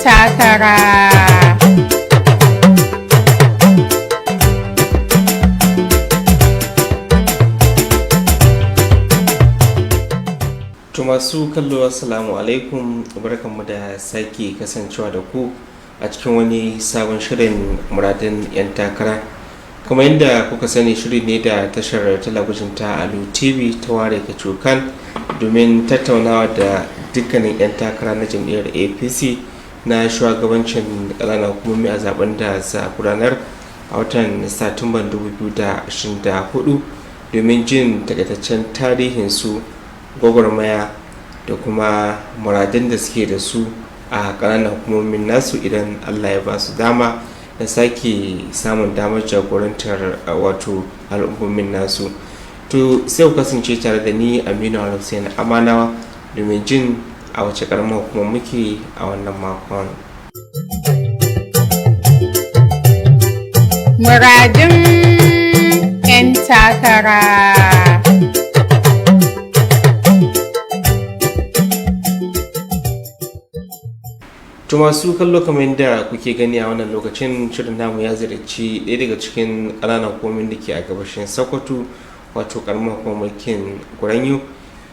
takara. To masu kallo, assalamu alaikum, barkanmu da sake kasancewa da ku a cikin wani sabon shirin muradin 'yan takara. Kamar yadda kuka sani, shiri ne da tashar talabijin ta Alu TV ta ware kacokan domin tattaunawa da dukkanin 'yan takara na jam'iyyar APC na shugabancin ƙananan hukumomi a zaben da za a gudanar a watan Satumban 2024, domin jin takaitaccen tarihin su, gwagwarmaya da kuma muradun da suke da su a ƙananan hukumomin nasu idan Allah ya ba su dama na sake samun damar jagorantar wato al'ummomin nasu. To sai ku kasance tare da ni, Aminu Hussein Amanawa, domin jin a wace ƙaramar hukumar muke a wannan makon. Muradun 'yan takara. To masu kallo, kamar yadda kuke gani, a wannan lokacin shirin namu ya ziyarci ɗaya daga cikin ƙananan hukumomin da ke a gabashin Sokoto, wato ƙaramar hukumar mulkin Goronyo,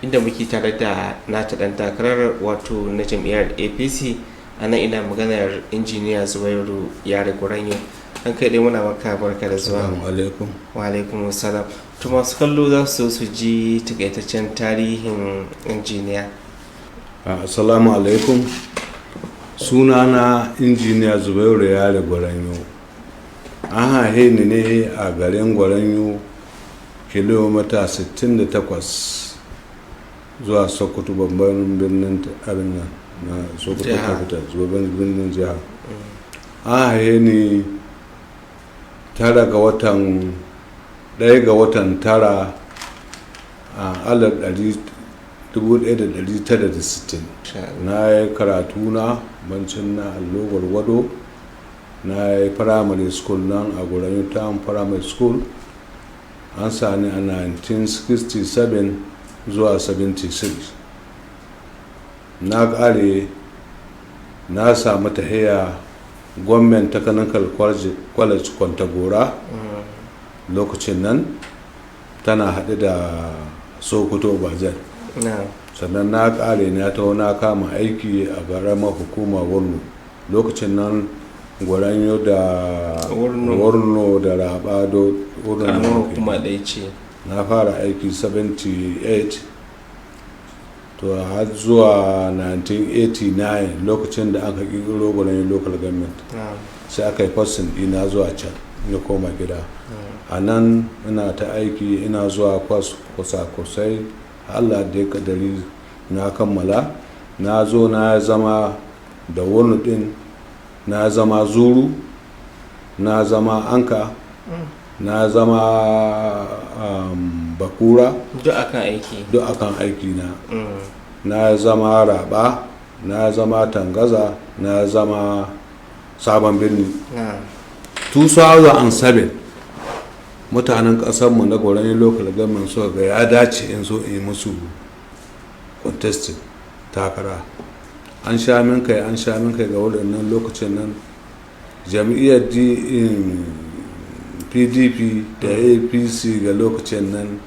inda muke tare da nata ɗan takarar, wato na jam'iyyar APC. A nan ina maganar Injiniya Zubairu Yare Goronyo. An kai dai, muna maka barka da zuwa. Assalamu alaikum. Wa alaikum salam. To masu kallo za su so su ji takaitaccen tarihin injiniya. Assalamu alaikum. Sunana Injiniya Zubairu Yare Gwaranyo. An haihe ni ne a garin Gwaranyo, kilomita 68 zuwa Sokoto, babban birnin abin nan na Sokoto Jiha. capital, babban birnin jiha. An haihe ni 9 ga watan 1 ga watan 9 a 1960. Na yi karatu na bancin na allo gwargwado. Na yi primary school nan a Gwaranyo Town Primary School. An sani a 1967 zuwa 76. Na kare, na samu tahiya Government Technical College Kwantagora. Lokacin nan tana haɗe da Sokoto Bazen. Sannan na kare, na taho na kama aiki a ƙaramar hukumar Wurno. Lokacin nan Gwaranyo da Wurno. Wurno da Rabado Wurno Karamar na hukuma ɗaya ce. Na fara aiki 78, to har zuwa 1989, lokacin da aka ƙirƙiro Gwaranyo Local Government, sai aka yi posting ɗina zuwa can, ya koma gida. A nan ina ta aiki, ina zuwa kwasa-kwasai. Allah da ya kadari na kammala, na zo na zama da wani din, na zama Zuru, na zama Anka, na zama Bakura. Duk akan aiki. Duk akan aiki na. Na zama Raba, na zama Tangaza, na zama Sabon Birni. 2007, mutanen ƙasarmu na Gwaranyo Local Government suka ga ya dace in zo in yi musu contesting takara. An sha min kai, an sha min kai ga waɗannan lokacin nan jam'iyyar PDP da APC. Ga lokacin nan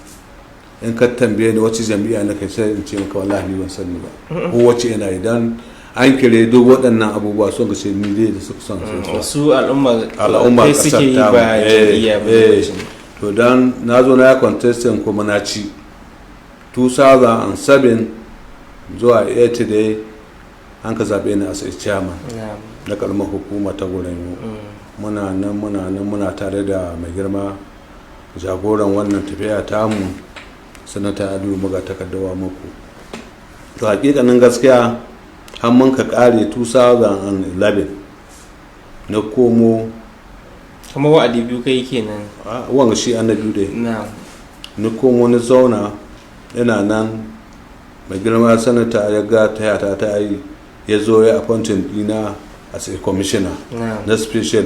in ka tambaye ni wacce jam'iyya na kai, sai in ce maka wallahi ni ban sani ba ko wacce ina. Idan an kire duk waɗannan abubuwa, sun ga ce ni dai da suka son su Wasu al'umma al'umma kai suke kasar yi tamu. ba jam'iyya ba lokacin. To dan na zo na yi contesting kuma na ci 2007 zuwa 8 dai, an ka zaɓe ni as a chairman na karamar hukuma ta Goronyo. Muna nan, muna nan, muna tare da mai girma jagoran wannan tafiya tamu, Sanata Aliyu Magatakarda Wamakko. To hakikanin gaskiya, har mun ka kare 2011, na komo. Kamar wa'adi biyu kai kenan. A, wanga shi an na biyu dai. Ni komo ni zauna, ina nan, mai girma sanata ya ga tayata ta yi, ya zo ya appointing dina as a commissioner na special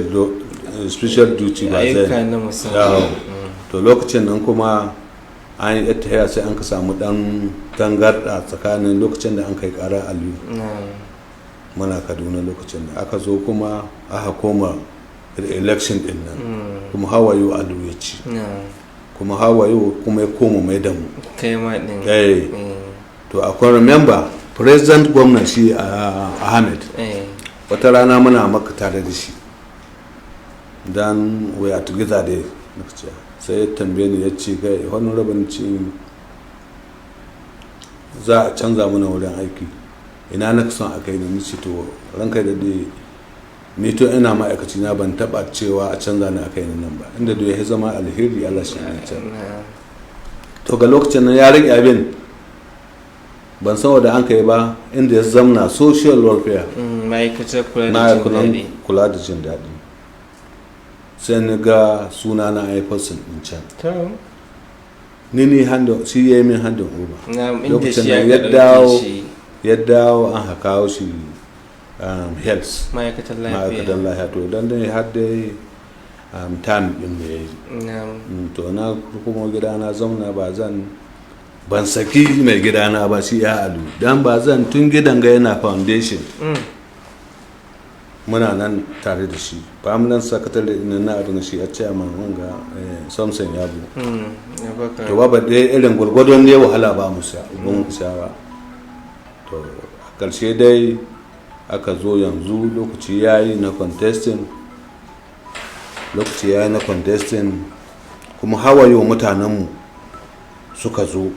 duty ba Ayyuka zai na musamman. Yawo. To lokacin nan kuma an yi tafiya, sai an ka samu dan tangarda tsakanin lokacin da an kai kara Aliyu. Muna Kaduna lokacin da aka zo kuma aka koma election din nan, kuma hawayo Alu ya ci. Kuma hawayo kuma ya koma mai da mu. Kai ma din. Eh. To, akwai, remember, president gwamna shi Ahmed, wata rana muna maka tare da shi, dan we are together dai muka ce, sai ya tambaye ni, ya ce, "Kai wani rabin ci za a canza mana wurin aiki, ina na son a kai ni?" Ni ce, "To, ranka da dai, ni to ina ma'aikaci na ban taba cewa a canza ni a kai ni nan ba, inda da ya zama alheri Allah shi ne can." To, ga lokacin nan ya rike abin, ban san wanda an kai ba, inda ya zamna social welfare. Ma'aikatar kula da na jin daɗi. Kula da jin daɗi. Sai ni ga suna na haifarsun ɗin can. To. Ni handin shi ya yi min handin over. Na inda Lokacin shi nan aka ya ɗauke dawo. shi. Ya dawo, an haka shi health. Ma'aikatar lafiya. Ma'aikatan lafiya. To, don dai har dai time ɗin da ya yi. To, na kuma gida na zauna, ba zan ban saki mai gidana ba, shi ya Alu, dan ba zan tun gidan ga yana foundation. Muna nan tare da shi, permanent secretary na na abin shi a chairman wanga Samson Yabo. Ya baka. To, babu ɗaya irin gwargwadon ne wahala ba mu sha ba mu sha ba. To, a ƙarshe dai aka zo yanzu lokaci ya yi na contesting, lokaci ya yi na contesting, kuma hawaye mutanenmu suka zo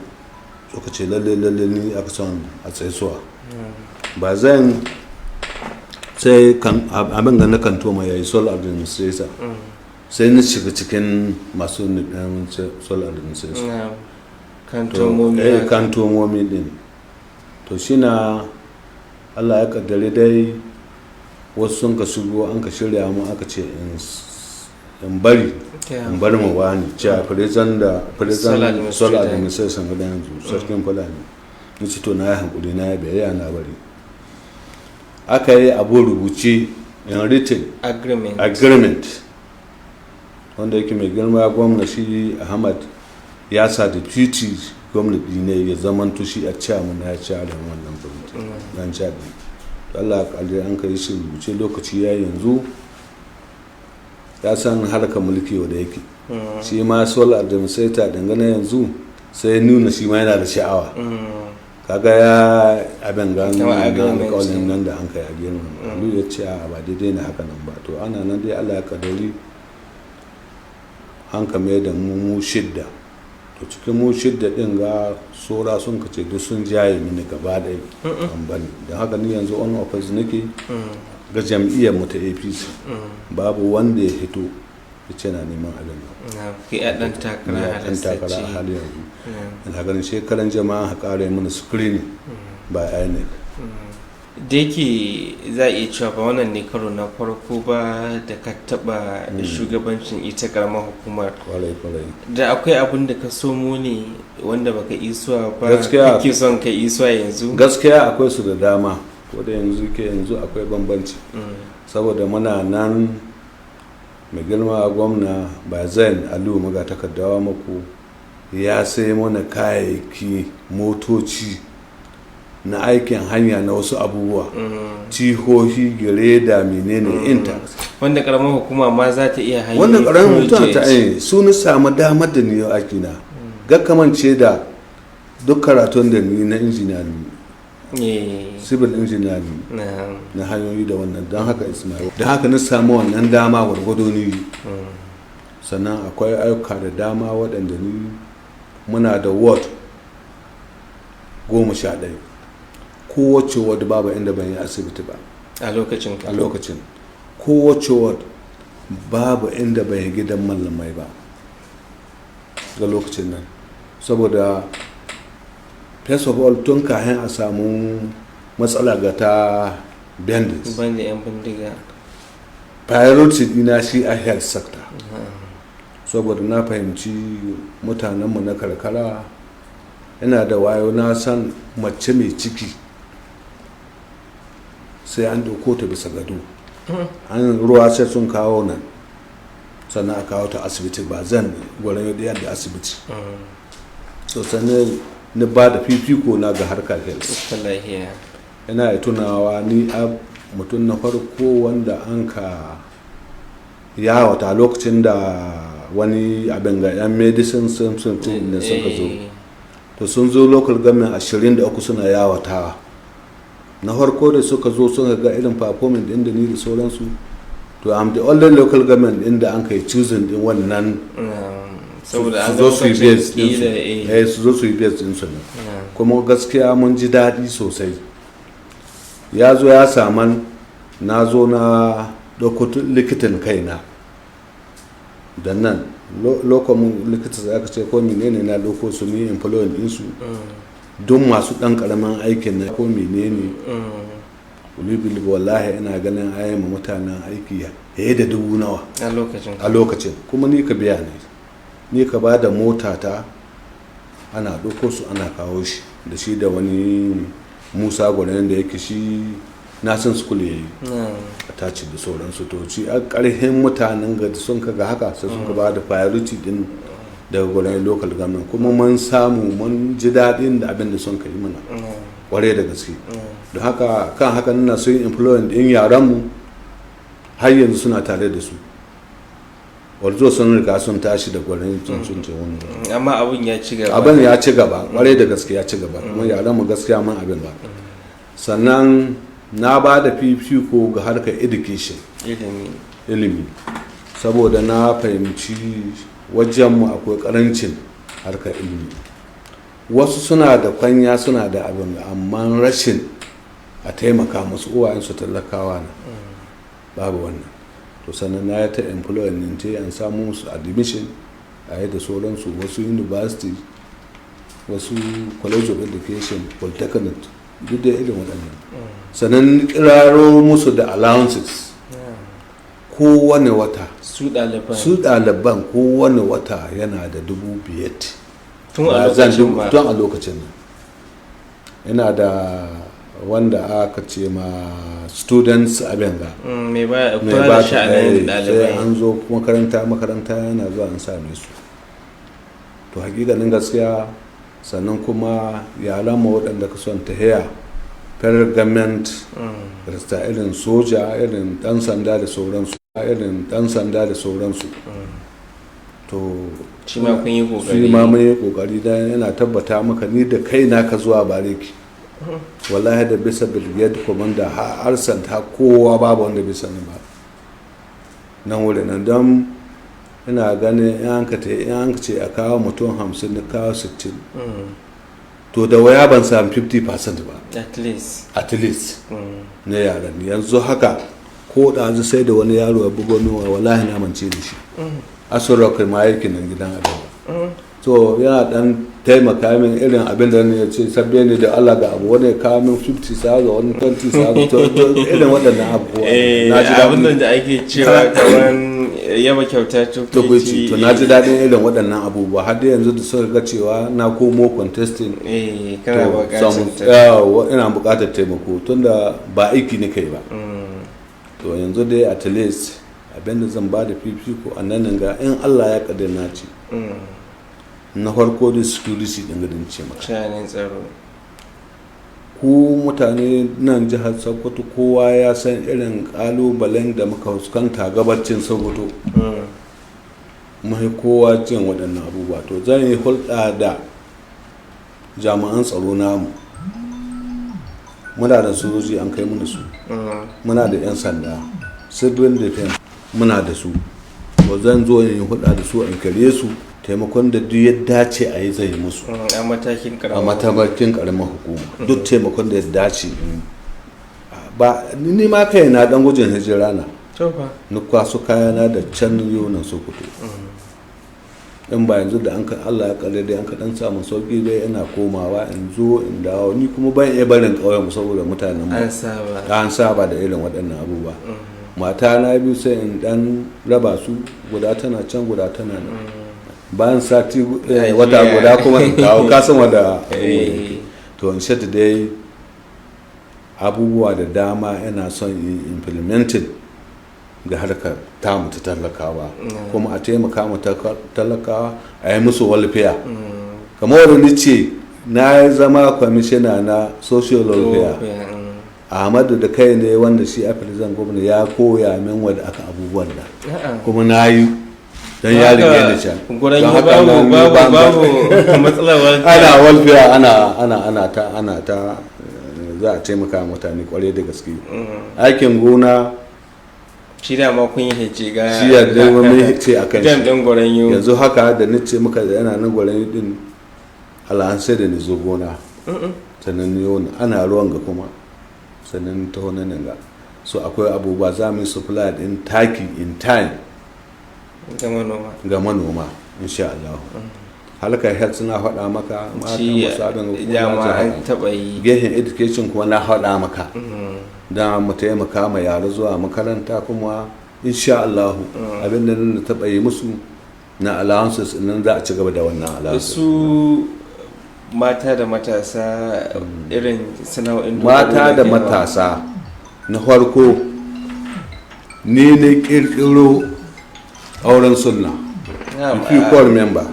suka ce lalle lalle ni aka son a tsaisuwa. Ba zan sai kan abin ga na kantoma ya yi sole administrator, sai na shiga cikin masu nufin sole administrator. Na kantomomi. To, Haka. Kantomomi din. To, shi na Allah ya kaddare dai wasu sun ka shigo, an ka shirya mu, aka ce in bari in bari mu wani cewa president da Sole president sole administrator. Administration ga yanzu sarkin Fulani. Ni ce, to, na yi hankuri, na yi biyayya, na bari. Aka yi abu rubuce, in written. Agreement. Agreement wanda yake mai girma gwamna shi Ahmad ya sa deputy gwamna ne ya zamanto shi a chairman na ya chairman wannan gwamnati dan chairman. To, Allah ya kalli an kai shi rubuce, lokaci ya yanzu ya san harkar mulki wanda yake. Shi ma sole administrator dangane yanzu sai nuna shi ma yana da sha'awa. Kaga ya abin gano Kama na agreement alƙawarin ne. nan da an kai a girman Alu, ya ce a ba daidai na haka nan ba. To, ana nan dai Allah ya kadari an kame da mu mu shidda. To, cikin mu shidda din ga sora sun kace duk sun jaye mini gaba ɗaya, an bani. Don haka ni yanzu on office nake ga jam'iyyar mu ta APC. Babu wanda ya hito ya ce na neman abin nan. Na kai a ɗan takara. Ni a ɗan takara a halastacce. halin yanzu. Ina ganin shekaran jama'a ha ƙara mana screening by INEC. Da yake za a iya cewa ba wannan ne karo na farko ba da ka taɓa shugabancin ita karamar hukumar. Kwarai kwarai. Da akwai abin da ka somo ne wanda baka isuwa ba Gaskiya. kake son ka isuwa yanzu? Gaskiya akwai su da dama, ko da yanzu ke yanzu akwai bambanci, saboda muna nan mai girma gwamna Bazain Aliyu Magatakardawa Mako ya sai mana kayayyaki, motoci na aikin hanya, na wasu abubuwa, tihohi, gireda, menene, intact. Wanda karamar hukuma ma za ta iya hanyoyi. Wannan ƙaramin mutum ta project. Su ni samu damar da ni yau aiki na ga kamance da duk karatun da ni na injiniya ne, civil engineer ne, na hanyoyi da wannan. Don haka Ismail, don haka na samu wannan dama gwargwado ni. Sannan akwai ayyuka da dama waɗanda ni muna da ward 11, kowace ward babu inda ban yi asibiti ba. A lokacin ka. A lokacin kowace ward babu inda ban yi gidan mallamai ba ga lokacin nan, saboda first of all tun kayan a samu matsala ga ta bandits. Banda yan bindiga. Priority dina shi a health sector, saboda na fahimci mutanenmu na karkara, ina da wayo, na san mace mai ciki sai an ɗauko ta bisa gado, an ruwa sai sun kawo nan, sannan a kawo ta asibiti. Ba zan gwaran yadda da asibiti. So sannan ni ba da fifiko na ga harkar health. Ta lahiya. Ina tunawa ni a mutum na farko wanda an ka yawata lokacin da wani abin ga yan medicine sun da suka zo. To sun zo local government 23 suna yawatawa. Na farko da suka zo suka ga irin performing din da ni da sauransu. To I'm the only local government din da an kai choosing din wannan saboda su an zo su yi lokacin base din su. kila, Su zo su yi base din su ne. Kuma gaskiya mun ji daɗi sosai. Ya zo ya saman na zo na ɗauko likitan kaina da nan lokacin likita za ka ce ko menene, na ɗauko su ni employing ɗinsu don masu ɗan ƙaramin aikin na ko menene. Bil wallahi ina ganin ayyama mutanen aiki fiye da dubu nawa. A lokacin. A lokacin kuma ni ka biya ne, ni ka ba da mota ta, ana ɗauko su ana kawo shi da shi da wani Musa Gwanen da yake shi nursing school ya yi a taci da sauransu. To shi a ƙarfin mutanen ga sun kaga haka sai suka ba da priority din daga Gwanen local government, kuma mun samu mun ji daɗin da abin da sun kai mana kwarai da gaske. Don haka kan haka nuna sun employing din yaranmu, har yanzu suna tare da su, walzo sun riga sun tashi da Gwarin sun ce wani. Amma abun ya ci gaba. Abin ya ci gaba kwarai da gaske, ya ci gaba, kuma yaranmu gaskiya mun abin ba. Sannan na ba da fifiko ga harkar education. Ilimi. Ilimi, saboda na fahimci wajenmu akwai karancin harkar ilimi. Wasu suna da kwanya, suna da abin, amma rashin a taimaka musu, uwayensu talakawa na babu wannan. To sannan na yi ta employment ce an samu musu admission a yi da sauransu, wasu university, wasu college of education, polytechnic, duk da irin waɗannan. Sannan kiraro musu da allowances kowane wata. Su ɗaliban? Su ɗaliban, kowane wata yana da 5,000. Tun a Ba zan lokacin ba? Tun a lokacin nan ina da wanda aka ce ma students abin ga mai ba mai kula ba da ta sha'anin sai ɗalibai. An zo makaranta yana zuwa an same su. To hakikanin gaskiya, sannan kuma yaran mu waɗanda ka son tahiya federal government rasta, irin soja, irin ɗan sanda da sauransu, irin ɗan sanda da sauransu, to shi ma kun yi kokari. Shi ma mun yi kokari, dan yana tabbata maka ni da kaina ka zuwa bariki, wallahi da bisa brigade commander har santa kowa babu wanda bisa ni ba nan wurin nan, don ina ganin in an ka in an ce a kawo mutum 50, na kawo 60, to da waya ban samu 50% ba. At least. At least na yaran. Yanzu haka ko ɗazu sai da wani yaro ya bugo min waya, wallahi na mance da shi, Aso Rock ma yake nan gidan abin. So yana dan taimaka min irin abin da ya ce sabbe ne da Allah ga abu, wani ya kawo min 50,000, wani 20,000, to irin waɗannan abubuwa na ji abin daɗin da ake cewa kaman yaba kyauta tukwici. To na ji daɗin irin waɗannan abubuwa, har da yanzu da suka ga cewa na komo contesting. Kana to, buƙatar yawa, ina buƙatar taimako tunda ba aiki ne kai ba. To yanzu dai at least abinda zan ba da fifiko a nan ga in Allah ya kaddara na ce na farko da security din gadin ce maka. Sha'anin tsaro. Ku mutane nan jihar Sokoto, kowa ya san irin kalubalen da muka fuskanta gabacin Sokoto. Muhi kowa jin waɗannan abubuwa. To zan yi hulɗa da jami'an tsaro namu. Muna da sojoji, an kai mana su. Muna da 'yan sanda, civil defense muna da su. To zan zo in yi hulɗa da su, in kare su taimakon da duk ya dace a yi, zai yi musu. A matakin A karamar matakin karamar hukuma, duk taimakon da ya dace in ba ni ma kai na dan gujin hijira na. To fa. Ni kwaso kayana da can yonan Sokoto. In ba yanzu da an ka Allah ya kalle dai an ka dan samu sauki dai, ina komawa in zo in dawo. Ni kuma ban iya barin ƙauyen mu saboda mutanen mu An saba. An saba da irin waɗannan abubuwa. Mata na biyu, sai in dan raba su, guda tana can, guda tana nan. Bayan sati wata Ajiya. guda kuma in kawo, kasan wanda abubuwan Eh. yake. To in shata dai abubuwa da dama ina son in implementing ga harkar tamu ta talakawa, kuma a taimaka mu talakawa, a yi musu welfare kamar wanda ni ce na zama kwamishina na social welfare. Welfare. Ahmadu da kai ne wanda shi a prison gwamna ya koya min wanda aka abubuwan nan. A'a. Kuma na yi don ya rige ni can. Gurin Don yi haka babu nan ni babu ban- babu matsalar welfare. Ana welfare, ana ta za a taimaka wa mutane kwarai da gaske. Aikin gona Shi da ma kun yi hece ga shi ya dai mun ce a kan jam shi. din gurin yi. Yanzu haka da ni ce muka da yana nan gwaran din alhan sai da ni zo gona, sannan ni yau ana ruwan ga kuma sannan ta wani nan ga. So akwai abubuwa za mu yi supply din taki in time ga manoma. Ga manoma insha Allah. Halkar health na faɗa maka, mata Shi masu abin ga kuma dama na ce an haka. taɓa yi. Gehen education kuma na faɗa maka don mu taimaka ma yara zuwa makaranta. Kuma insha Allah abin da na taɓa yi musu na allowances nan za a ci gaba da wannan allowances. Su mata da matasa, irin sana'o'in dogaro Mata da ke ba. matasa, na farko ni ne kirkiro auren sunna. Na'am, If you call member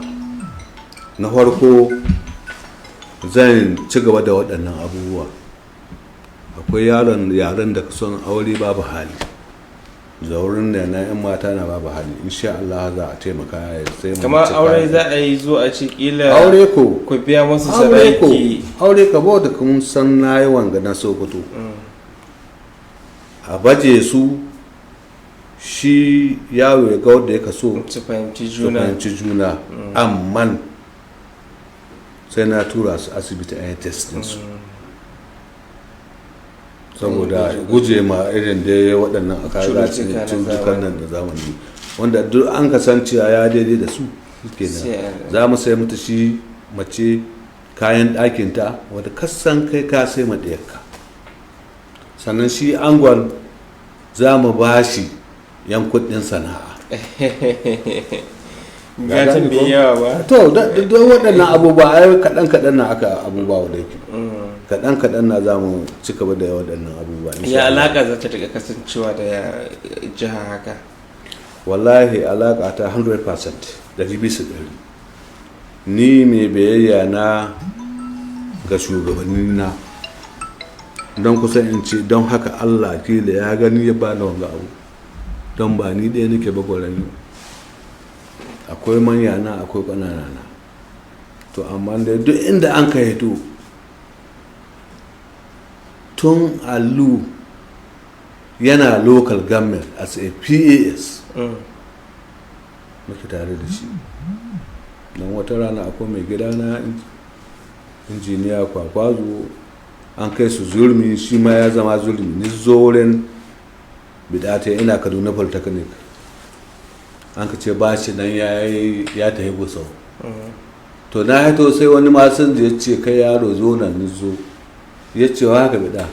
na farko, zan ci gaba da waɗannan abubuwa. Akwai yaron yaran da son aure babu hali, zaurin da na 'yan mata na babu hali, insha Allah za a taimaka ya sai mu Kamar cika. aure za a yi zo a ci kila Aure ko. ku biya masu Aure ko. sadaki. Aure ka bauta kun san na yi wanga na Sokoto a baje su, shi yaro ya ga wanda ya kaso su fahimci su juna. Fahimci juna, amman sai na tura su asibiti a yi test su saboda guje ma irin da waɗannan a Cututtuka na cututtukan nan da zamani wanda duk an kasancewa ya daidai da su kenan. Sai a- Za mu sai mata shi mace kayan ɗakinta wadda kasan kai ka sai ma ɗiyarka. Sannan shi angon za mu ba shi yan kuɗin sana'a. Gatan bai yawa ba. To da waɗannan abubuwa ai kaɗan kaɗan na aka abubuwa da yake kaɗan kaɗan na za mu ci gaba da waɗannan abubuwa insha Ya Allah. alaka za ta daga kasancewa da jiha haka? Wallahi alaƙa ta 100%, 100%. Ni mai biyayya na ga shugabannina don kusan in ce don haka Allah kila ya gani ya bani wanga abu, don ba ni ɗaya nake ba. Gwarani akwai manya na, akwai ƙanana na. To amma dai duk inda an ka hito tun Alu yana local government as a PAS muke tare da shi. Don wata rana akwai mai gida na Injiniya Kwakwazo, an kai su Zurmi, shi ma ya zama Zurmi. Ni zo wurin bidata ina Kaduna Polytechnic, an ka ce ba shi nan, ya tafi Gusau. To na haito sai wani masun da ya ce, "Kai yaro, zo nan." Ni zo, ya ce, "Wa haka bida?"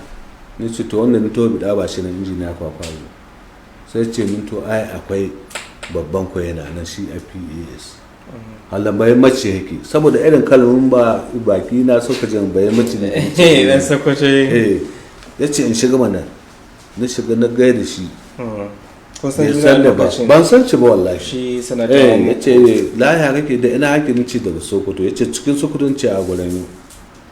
Ni ce, "To wanda ni to bida ba shi nan, Injiniya Kwakwazo." Sai ce min, "To ai akwai babban ko yana nan shi a PAS." Halan bayan mace yake saboda irin kalmomin ba baki na suka jin bayan mace ne. Dan Sokoto. Eh, ya ce in shiga mana. Na shiga na gaida shi. Kun san Bai juna san da ba. lokacin? Ban san shi ba wallahi. Shi sanata Eh, ya ce, "Lahiya kake? Da ina hake?" Ni ce, "Daga Sokoto." Ya ce, "Cikin Sokoto?" Ce, "A gurin."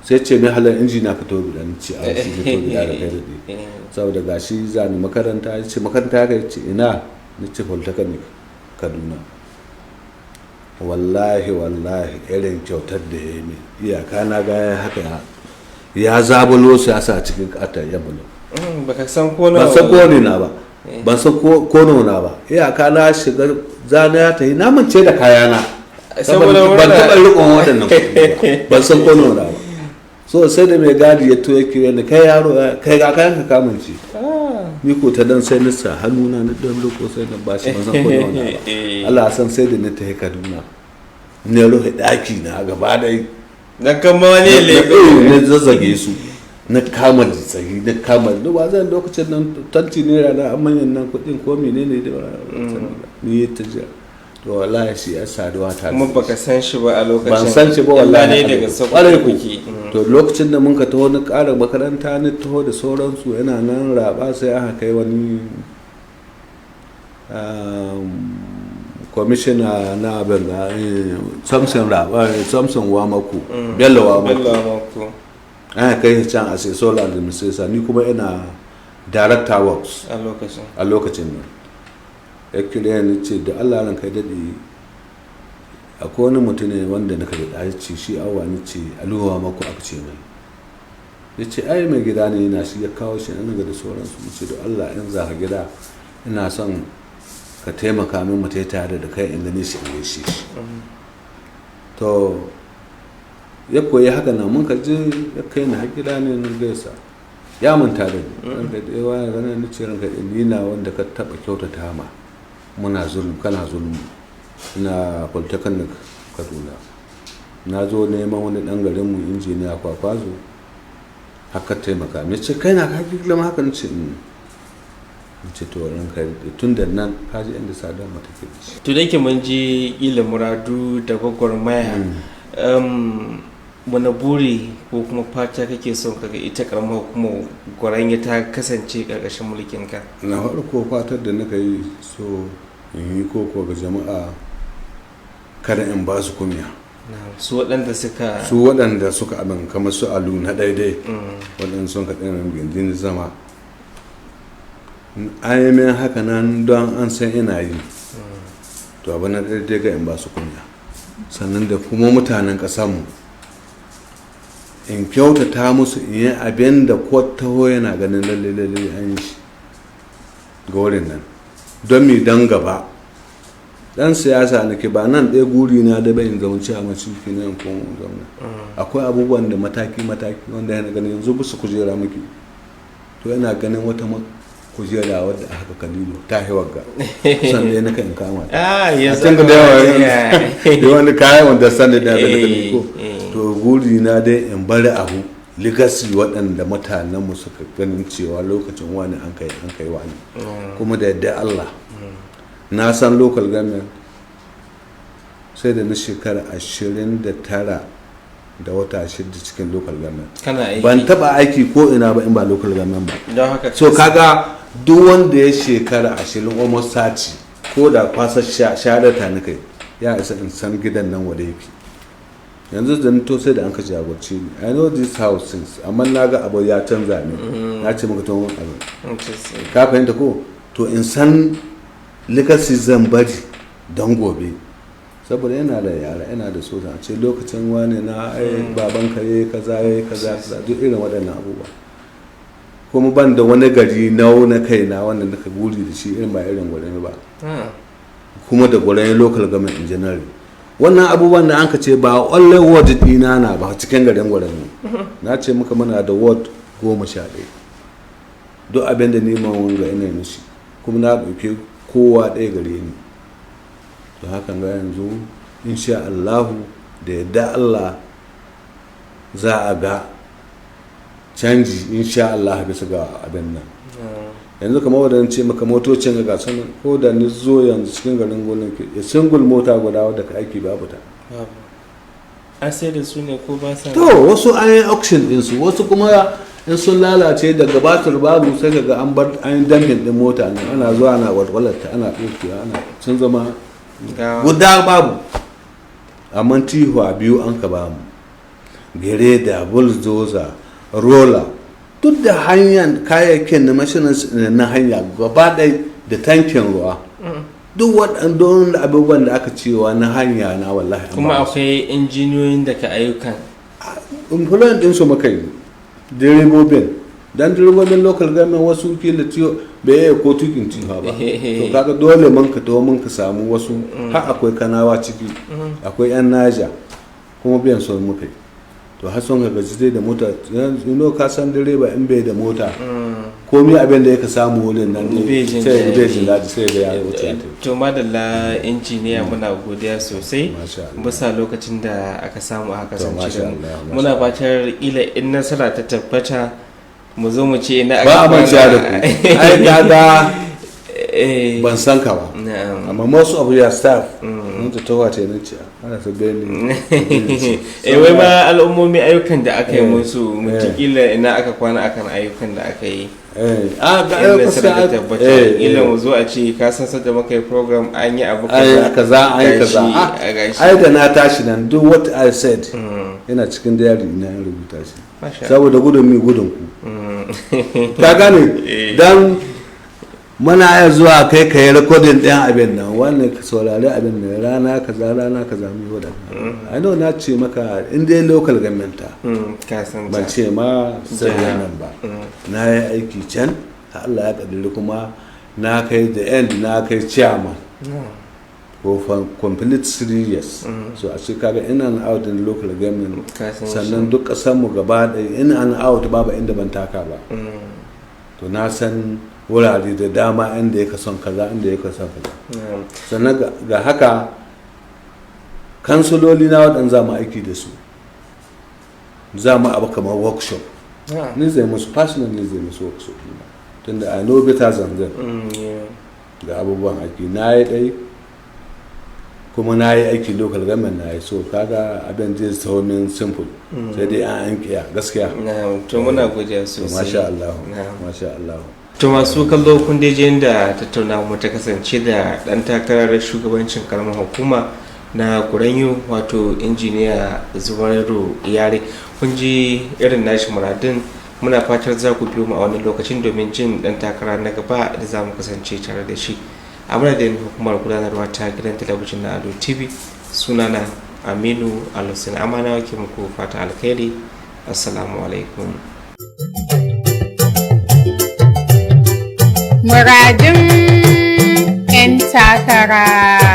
Sai ce mai, "Halar inji na fito bida?" Ni ce, "A shi fito bida da kai daɗe saboda gashi za ni makaranta." Ya ce, "Makaranta haka?" Ya ce, "Ina?" Ni ce, "Polytechnic Kaduna." Wallahi wallahi irin kyautar da ya yi min, iyaka na ga ya haka ya zabulo su ya sa cikin katon ya bulo. Baka san ko nawa Ban san ba. ko ne na ba, ban san ko nawa na ba. Iyaka na shiga zana ya tafi, na mance da kayana. Saboda ban murna. taɓa riƙon waɗannan kuɗi ba. Ban san ko nawa na ba. So sai da mai gadi ya to ya kire ni, "Kai yaro, kai ga kayan ka kamance." Ni ko ta dan sai na sa hannuna na dan riko sai na bashi. Ban san ko nawa na ba. Allah san sai da na tafi Kaduna ne rufe ɗaki na gaba ɗaya. Dan kan ma wani leko. Na zazzage su, na kama tsayi, na kama ba zan lokacin nan tanti naira na manyan nan kuɗin ko menene da ba ni ta jira. To wallahi shi ya saduwa ta Kuma baka san shi ba a lokacin? Ban san shi ba wallahi. Illa ne daga Sokoto Kwarai ku. kuke. To lokacin da mun ka taho na ƙara makaranta na taho da sauransu yana nan raba, sai aka kai wani kwamishina na abin ga, Samson raba, Samson Wamako, Bello Wamako. Bello Wamako. An kai shi can a sole administrator, ni kuma ina director works. A lokacin. A lokacin nan ya kira ni, ce da Allah ran kai daɗe, akwai wani mutum ne wanda na kaji ya ce shi awa. Ni ce aluwa mako aka ce mai. Ya ce ai mai gida ne yana shi ya kawo shi nan ga da sauransu. Mu ce da Allah in za ka gida ina son ka taimaka min mu tai tare da kai in gane shi, in gaishe shi. To ya koyi haka nan, mun ka je, ya kai ni har gida ne na gaisa. Ya manta da ni. Ranka da yawa ranar ni ce ranka da ni na wanda ka taba kyautata ma, muna zulum kana zulum, ina Polytechnic Kaduna, na zo neman wani dan garin mu injiniya Kwakwazo, haka taimaka. Me ce kai na ka girma haka? Ni ce ni ce to ranka tun da nan ka ji inda saduwa mu take da shi. To da yake mun ji ila muradu da gwagwarmaya, wani buri ko kuma fata kake son kaga ita karamar hukumar Gwaranya ta kasance karkashin mulkin ka? Na farko fatar da nika yi so in yi koko ga jama'a, kada in ba su kunya. Su waɗanda suka Su waɗanda suka abin kamar su Alu na daidai, waɗanda sun kaɗa min gindin zama, an yi min haka nan don an san ina yi. To abu na daidai ga in ba su kunya, sannan da kuma mutanen ƙasarmu in kyautata musu, in yi abin da ko taho yana ganin lalle lalle an yi shi ga wurin nan don mi don gaba. Dan siyasa nake ba nan ɗaya guri na da bai in zama cewa mace ke nan ko zauna. Akwai abubuwan da mataki mataki wanda yana ganin yanzu bisa kujera muke. To yana ganin wata kujera wadda aka kalilu ta haiwar ga kusan ɗaya naka in kama ta. Ah, a think da yawa wani kayan wanda sani da da ko. To guri na dai in bari abu legacy waɗanda mutanenmu suka ganin cewa lokacin wani an kai wani, kuma da yadda Allah na san local government sai da na shekara 29 da wata 6 cikin local government. Kana aiki. Ban taba aiki ko ina ba in ba local government ba. Don haka So kaga duk wanda ya shekara 20, almost 30, ko da kwasa sharata na kai ya isa in san gidan nan wanda yake yanzu da to sai da an ka jagorci ni. I know this house since, amma na ga abu ya canza ne, na ce maka tun abu. Ka fahimta ko? To in san legacy zan bari don gobe, saboda yana da yara, yana da soja, a ce lokacin wani na ai baban ka yayi kaza, yayi kaza kaza, duk irin waɗannan abubuwa. Kuma ban da wani gari na kaina wanda naka guri da shi irin ba irin Gwarin ba, kuma da Gwarin local government in general. Wannan abubuwan da an ka ce ba only ward dina na ba cikin garin Gwarin, na ce muka muna da ward 11. Duk abin da neman wanga ina mishi, kuma na ɗauki kowa ɗaya gare ni. To hakan ga yanzu insha Allahu da yadda Allah za a ga canji insha Allah bisa ga abin nan. Yanzu kamar wadda ce maka motocin ga gasu nan, ko da ni zo yanzu cikin garin gonan ke single mota guda wadda ka aiki babu ta. An sai da su ne ko ba sa? To wasu an yi auction ɗinsu, wasu kuma in sun lalace daga batur babu, sai ga an bar an yi dumping ɗin mota nan, ana zuwa ana walwalarta, ana ɗaukewa, ana sun zama guda babu. Amma tihuwa biyu an ka bamu, grader, bulldozer, roller, duk da hanyar kayayyakin na machines na hanya gaba ɗaya da tankin ruwa, duk waɗannan abubuwan da aka cewa na hanya na wallahi an Kuma ba su. akwai injiniyoyin da ka ayyukan? Employment ɗinsu muka yi, direbobin, dan direbobin local government wasu kila tiyo bai iya ko tukin tiyo ba. To kaga dole mun ka taho mun ka samu wasu, har akwai Kanawa ciki, akwai yan Naja, kuma biyan son muka yi. To har sun ka gaji dai da mota, ka san direba in bai da mota, komai abin da yaka samu wurin nan Bai ne jin sai bai jin daɗi. daɗi, sai ga ya wuce ya tafi. To madalla injiniya, muna godiya sosai Masha Allah. bisa lokacin da aka samu aka To, kasance masha da mu. Allah, masha Muna fatar kila in nasara ta tabbata mu zo mu ce ina Ba a manta da ku ai kaga ban san ka ba, Na'am. amma most of your staff. Mun ta tawa ce na ce ana ta gani. Eh, wai ma al'ummomi ayyukan da aka yi musu, mutakila ina aka kwana akan ayyukan da aka yi. A ga in ayyukan nasara ta sai tabbata, kila mu zo a ce ka san sadda muka yi program an yi abu ai kaza, ai kaza. gashi, Ah, a gashi. Ai da na tashi nan, duk what I said yana cikin diary ina, in rubuta shi. Masha. Saboda gudun mi? Gudun ku, ka gane? Dan muna iya zuwa kai ka yi recording ɗin abin nan, wannan ka saurari abin nan, rana kaza, rana kaza mu yi waɗannan. I know na ce maka in dai local government ta, Ka san ta. Ban ce ma sai nan ba. Na yi aiki can har Allah ya kaddari kuma na kai the end, na kai chairman ko for complete 3 years. So a ce kaga in and out in local government. Ka san. Sannan duk ƙasar mu gaba ɗaya, in and out, babu inda ban taka ba. To na san wurare da dama inda ya son kaza, inda ya son kaza. Sannan ga haka kansuloli na waɗanda za mu aiki da su, za mu abu kamar workshop, ni zai musu personal, ni zai musu workshop tunda I know better than them. Ga abubuwan aiki na yi ɗai, kuma na yi aiki local government na yi, so kaga abin zai zama min simple, sai dai an kiya gaskiya. Na'am, to muna godiya To, sosai. masha Allah. Na'am. Masha Allah. To masu kallo, kun dai ji da tattaunawa mu ta kasance da dan takarar shugabancin karamar hukuma na Goronyo, wato Injiniya Zubairu Yare. Kun ji irin nashi muradin. Muna fatar za ku biyo mu a wani lokacin domin jin dan takara na gaba da za mu kasance tare da shi. A madadin hukumar gudanarwa ta gidan talabijin na Ado TV, sunana Aminu Alusin Amana ke muku fata alkhairi. Assalamu alaikum. Muradun 'yan takara.